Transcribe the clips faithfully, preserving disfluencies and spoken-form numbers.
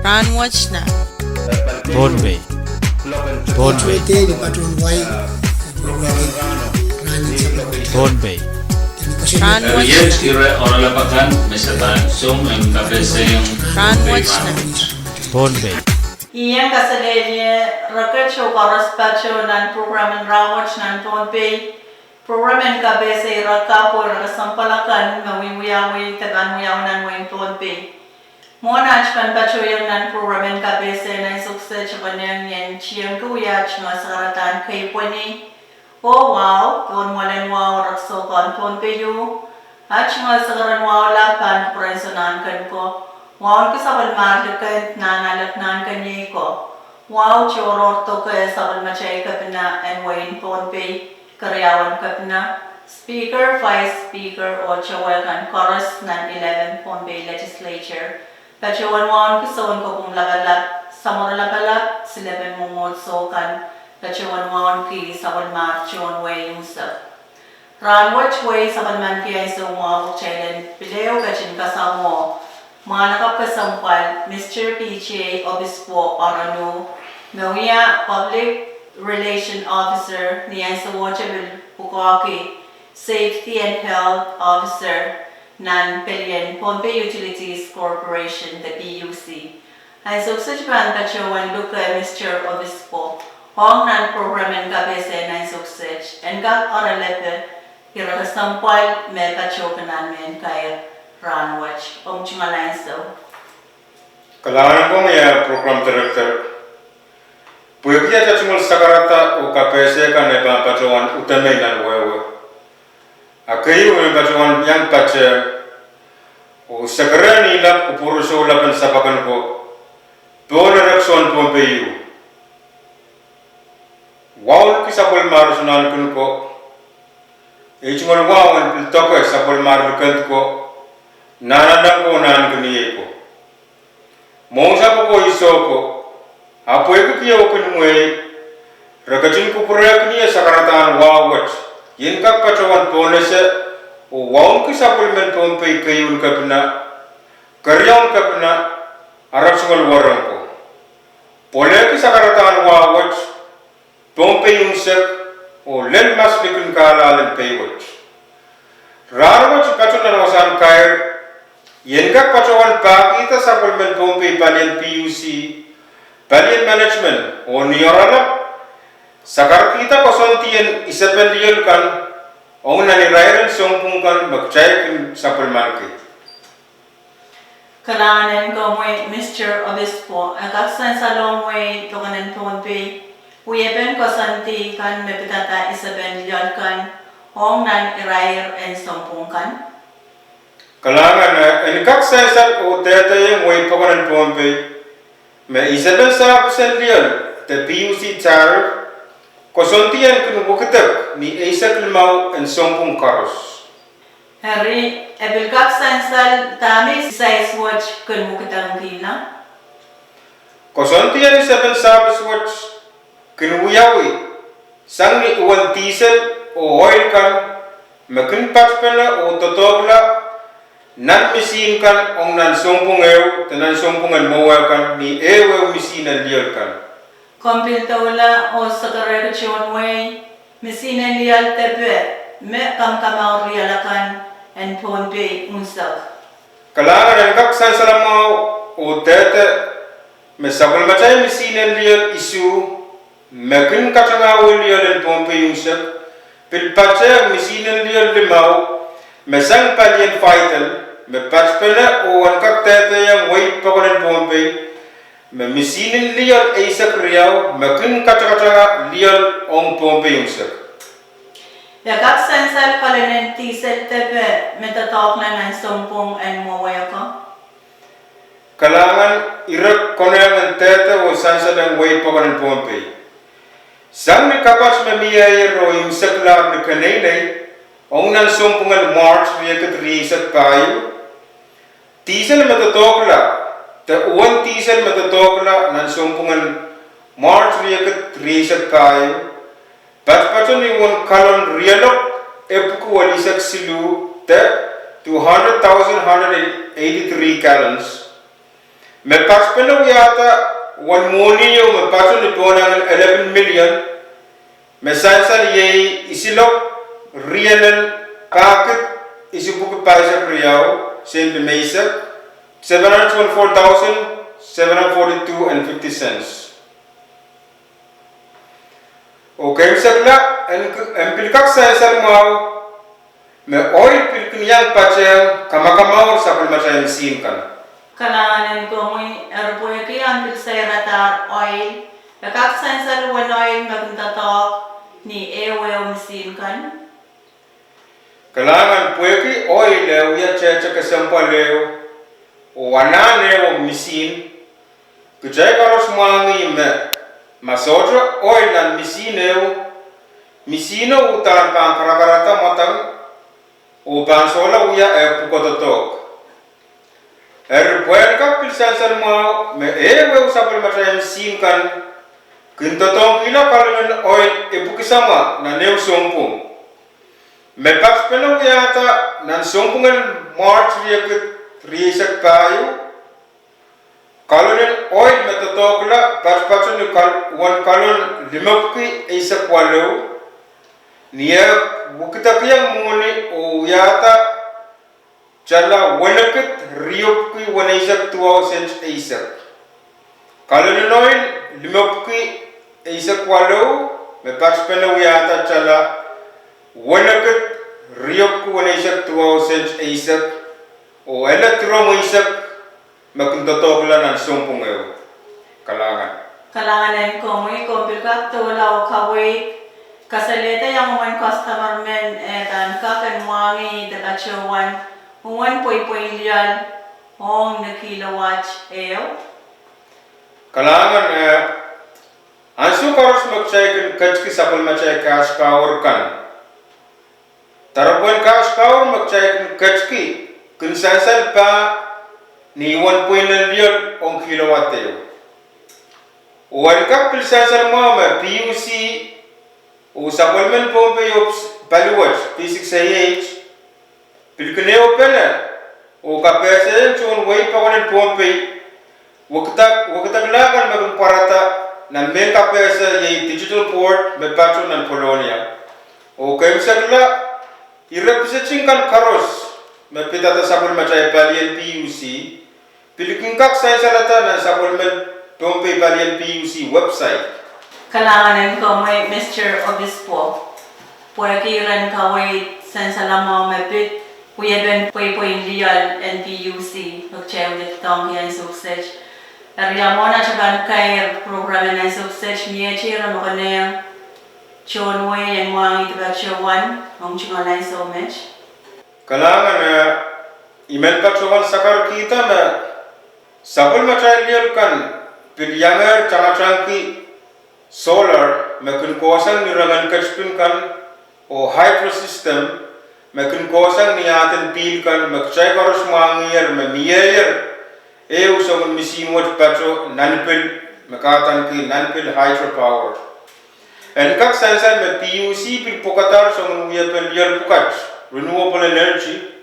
Rahnwet nan Pohnpei. Pohnpei. Pohnpei. Rahnwet nan Pohnpei. Ien kaselehlie reket oh koaros patoh nan program en Rahnwet nan Pohnpei. Program en kapehse ire kapw oh ire kesempwal akan me wiewiawi de pahn wiawi nan wehin Pohnpei. Mwohn aht pahn patohwanohng nan program en kapehse nan ansou kiset, e konehng ien tiengki wia aht tungoal sakaradahn keipweni oh wahu pohn mwoalen wahu ire kesempwal en Pohnpei ieu. Aht tungoal sakaradahn wahu lap pahn kupwuren Sounkomouro, wahu en sapwellimahr likend nan alek nan keniei ko, wahu tohrohr doke sapwellimatail kepina en wehin Pohnpei, keriaun kepina, speaker, vice speaker oh towe kan koaros nan eleven Pohnpei Legislature. Patohwan wahu en soun kopwung lapalap, samworo lapalap, silepen mwomwohdiso kan, patohwan wahu en sapwellimahr tohn wehi unsek. Rahnwet wehi sapwellimanki ansou mwahu pwe kitail en pil ehu ketin kasamwo mwahnakapw kesempwal Mister P J Obispo Aranu, me wia Public Relation Officer ni ansouohte pil pwukoahki Safety and Health Officer nan pelien Pohnpei Utilities Corporation de P U C. Ansou kiset pahn patohwan luke Mister Obispo ong nan program en kapehse nan ansou kiset. En kak oaralape ire kesempwal me patohki nan mehn kair rahnwet. Omw tungoal ansou. Kalahngan en komwi, eh, program director. Pwehki atail tungoal sakarada oh kapehse kan e pahn patohwan udahn mie nan wehwe, a keieu me patohwan iang patehng oh sakarada ni lap kupwur soulap en sapaken ko, pohn ire kesempwal en Pohnpei ieu. Wahu en sapwellimahr Sounkomouro, e tungoal wahu en pil doke sapwellimahr likend ko, nan alek ko, nan keniei ko. Mwohn sapwoko iso ko, a pwehki keieu kin mwehi, re ketin kupwurehkin ie sakaradahn wahu wet, ien kak patohwan pohnese oh wahu en sapwellimen Pohnpei keiun kepina, keriaun kepina, a ire tungoal wahnpoaron ko. Pwelehki sakaradahn wahu wet, Pohnpei unsek, oh lel maslikin kahlahlen Pohnpei wet. Rahnwet patohwan nan wasahn kair, ien kak patohwan pahkihda sapwellimen Pohnpei palien P U C, palien management oh ni oaralap, sakaradahn koasoandi en isepen lioal kan, ong nan irairen sounpwong kan me kitail kin sapwellimanki. Kalahngan en komwi, Mister Obispo, e kak sansalohng wehi pokon en Pohnpei wiepen koasoandi kan me pidada isepen lioal kan ong nan irair en sounpwong kan? Kalahngan, eh, en kak sansal oh dehdehiong wehi pokon en Pohnpei me isepen sahpis en lioal de P U C tariff, koasoandi en kin wekidek ni eisek limau en sounpwong koaros. Eri, e pil kak sansal dahme sansal wet kin wekidekla? Koasoandi en isepen sahpis wet kin wiawi sang ni uwen diesel oh oil kan me kin patpene oh doadoahkla nan misihn kan ong nan sounpwong ehu de nan sounpwong en mwowe kan ni ehuehu misihn en lioal kan. Komw pil doula oh sakarada tohn wehi misihn en lioal depe me kamakamour lioal akan en Pohnpei unsek? Kalahngan, en kak sansal mwahu oh dehde me sapwellimatail misihn en lioal isuh me kin katangahwih lioal en Pohnpei unsek pil patehng misihn en lioal limau me sang palien Vital me patpene oh en kak dehdehiong wehi pokon en Pohnpei me misihn en lioal eisek riau me kin katakatanga lioal ong Pohnpei unsek. E kak sansal kalon en diesel depe me doadoahkla nan sounpwong en mwowe ko? Kalahngan, ire konehng en dehde oh sansalehng wehi pokon en Pohnpei. Sang ni kapat me mieier oh imwseklahr ni keneinei, ong nan sounpwong en March riekid rieisek pahieu, diesel me doadoahkla, de uwen diesel me doadoahkla nan sounpwong en March riekid rieisek pahieu, patpato ni uwen kalon rielopw epwiki welisek siluh de two hundred thousand hundred eighty-three gallons. Me patpene wiahda uwen mwohni ieu me patohwan ni pohnangin eleven million, me sansal iei isiloak rielen pahkid isipwiki pahisek riau, sent limeisek, seven hundred twenty-four thousand seven hundred forty-two and fifty cents. Oh keimwseklahng en pil kak sansal mwahu me oil pil kin iang patehng kamakamour sapwellimatail misihn kan. Kalahngan en komwi. Eri pwehki ahn pil sairadahr oil, e kak sansal uwen oil me kin doadoahk ni ehuehu misihn kan? Kalahngan. Pwehki oil e wia tehte kesempwal ehu oh anahn ehu ong misihn, kitail koaros mwahngih me ma sohte oil nan misihn ehu, misihno uhdahn pahn karakarada mwadang oh pahn sohla wia eh pwukoa doadoahk. Eri pwehn kak pil sansal mwahu me ehuehu sapwellimatail misihn kan kin doadoahngkihla kalonen oil epwiki samwa nan ehu sounpwong me patpene wiahda nan sounpwong en March riekid rieisek pahieu. Kalonen oil me doadoahkla patpato ni uwen kalon limepwiki eisek waluh, ni eh wikidekiong mwohni oh wiahda tala wenekid riepwiki weneisek duwau sent eisek. Kalonen oil limepwiki eisek waluh me patpene wiahda tala wenekid riepwiki weneisek duwau sent eisek, oh ele dirom eisek me kin doadoahkla nan sounpwong ehu. Kalahngan. Kalahngan en komwi. Komw pil kak doula oh kaweid, kasalehda iang uwen customer men eh pahn kak en mwahngih de patohwan uwen pweipwein lioal ong ni kilowatt ehu? Kalahngan. Eh, ansou koaros me kitail kin ketki sapwellimatail cash power kan, doaropwen cash power me kitail kin ketki kin sansal pah ni uwen pweinen lioal ong kilowatt ehu. Oh en kak pil sansal mwahu me PUC oh sapwellimen Pohnpei oh paliwet P six A H pil kin ehupene oh kapehsehiong tohn wehi pokon en Pohnpei wekidekla kan me kin pwarada nan mehn kapehse iei digital board me patoh nan Kolonia. Oh keimwseklahng ire pisetin kan koaros me pidada sapwellimatail palien PUC pil kin kak sansalada nan sapwellimen Pohnpei palien PUC website. Kalahngan en komwi Mister Obispo, pwehki iren kaweid sansalamwahu me pid wiepen pweipwein lioal en PUC me kitail wia doadoahngki ansou kiset. Eri ia mwohn atail pahn kair program en ansou kiset, miehte ire me konehng tohn wehi en mwahngih de patohwan ong tungoal ansou met? Kalahngan. Eh, I men patohwan sakarkihda me sapwellimatail lioal kan pil iangehr tangatangki solar me kin kohsang ni rengen ketipin kan oh hydro system me kin kohsang ni ahden pihl kan me kitail koaros mwahngiher me mieier ehu songen misihn wet patoh nan pil, me kahdaneki nan pil hydropower. En kak sansal me PUC pil pwukadahr songen wiepen lioal pwukat, renewable energy,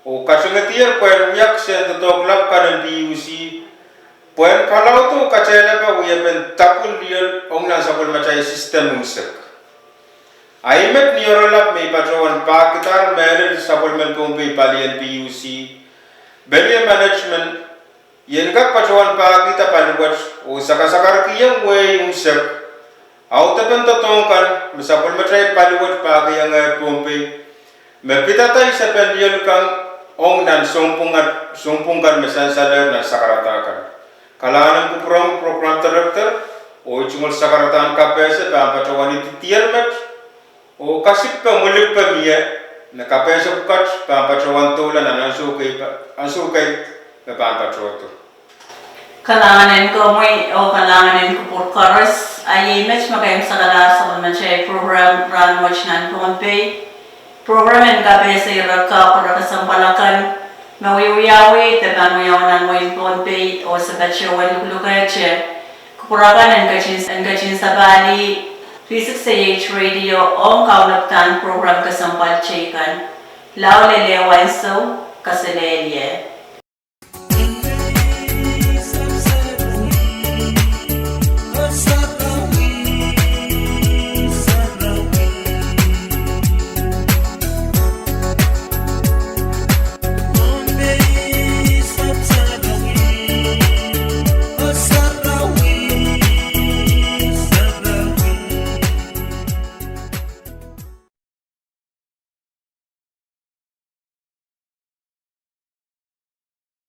oh katengedier pwehn wia kisehn doadoahk lap kan en PUC pwehn kalaudo oh katehlepa wiepen dapwin lioal ong nan sapwellimatail system unsek. Ahi met ni oaralap me I patohwan pahkidahr mehlel sapwellimen Pohnpei palien PUC, pelie management, I en kak patohwan pahkihda paliwet oh sakasakarkihong wehi unsek audepen doadoahk kan me sapwellimatail paliwet pahkihongehr Pohnpei me pidada isepen lioal kan ong nan sounpwong kan me sansalehr nan sakarada kan. Kalahngan en kupwuromwi program director, oh tungoal sakaradahn kapehse pahn patohwan idih dier met oh kasik pwe mwulik pwe mie me kapehse pwukat pahn patohwan doula nan ansou kei, ansou kei me pahn patohdo. Kalahngan en komwi oh kalahngan en kupwur koaros. A iei met me keimwsekalahr sapwellimatail program rahnwet nan Pohnpei. Program en kapehse ire kapw, ire kesempwal akan me wiewiawi de pahn wiawi nan wehin Pohnpei oh se patohwan luklukehte kupwur akan en ketin, en ketin sapahlih V six A H radio ong kaunopdahn program kesempwal teikan. Lao lel ehu ansou, kaselehlie.